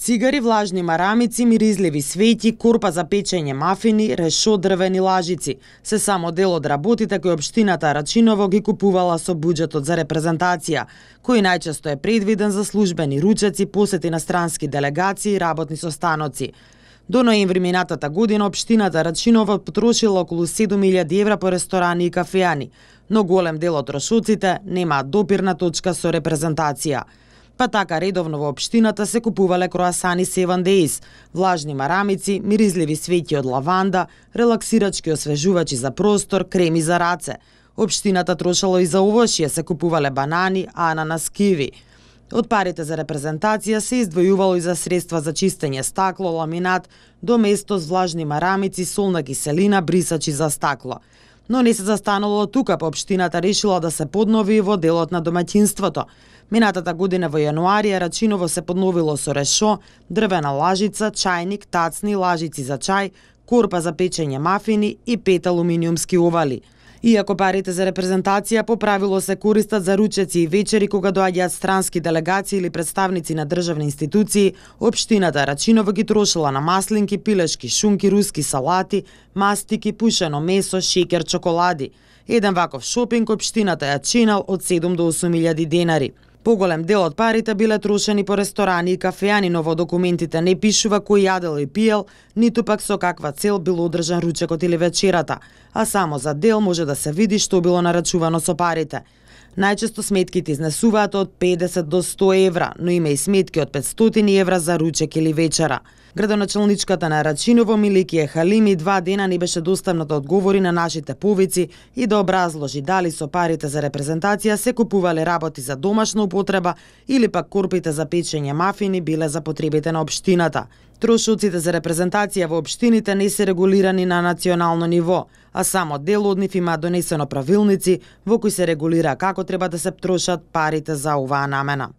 Цигари, влажни марамици, миризливи свети, корпа за печење мафини, решо, дрвени лажици. Се само дел од работите кои општината Рачиново ги купувала со буџетот за репрезентација, кој најчесто е предвиден за службени ручеци, посети на странски делегации и работни состаноци. До ноември минатата година општината Рачиново потрошила околу 7.000 евра по ресторани и кафеани, но голем дел од трошоците немаат допирна точка со репрезентација. Па така редовно во општината се купувале круасани 7 Days, влажни марамици, миризливи свети од лаванда, релаксирачки освежувачи за простор, креми за раце. Општината трошало и за овошје, се купувале банани, ананас, киви. Од парите за репрезентација се издвојувало и за средства за чистење стакло, ламинат, до место с влажни марамици, солна киселина, брисачи за стакло. Но не се застанало тука, па општината решила да се поднови во делот на домаќинството. Минатата година во јануари Рачиново се подновило со решо, дрвена лажица, чајник, тацни, лажици за чај, корпа за печење мафини и 5 алуминиумски овали. Иако парите за репрезентација по правило се користат за ручеци и вечери кога доаѓаат странски делегации или представници на државни институции, општината Рачиново ги трошила на маслинки, пилешки шунки, руски салати, мастики, пушено месо, шеќер, чоколади. Еден ваков шопинг општината ја чинал од 7 до 8.000 денари. Поголем дел од парите биле трошени по ресторани и кафеани, но во документите не пишува кој јадел и пиел, ниту пак со каква цел бил одржан ручекот или вечерата, а само за дел може да се види што било нарачувано со парите. Најчесто сметките изнесуваат од 50 до 100 евра, но има и сметки од 500 евра за ручек или вечера. Градоначалничката на Рачиново Миликија Халими 2 дена не беше доставна да одговори на нашите повици и да образложи дали со парите за репрезентација се купувале работи за домашна употреба или пак корпите за печење мафини биле за потребите на општината. Трошоците за репрезентација во општините не се регулирани на национално ниво, а само дел од нив има донесено правилници во кои се регулира како треба да се трошат парите за оваа намена.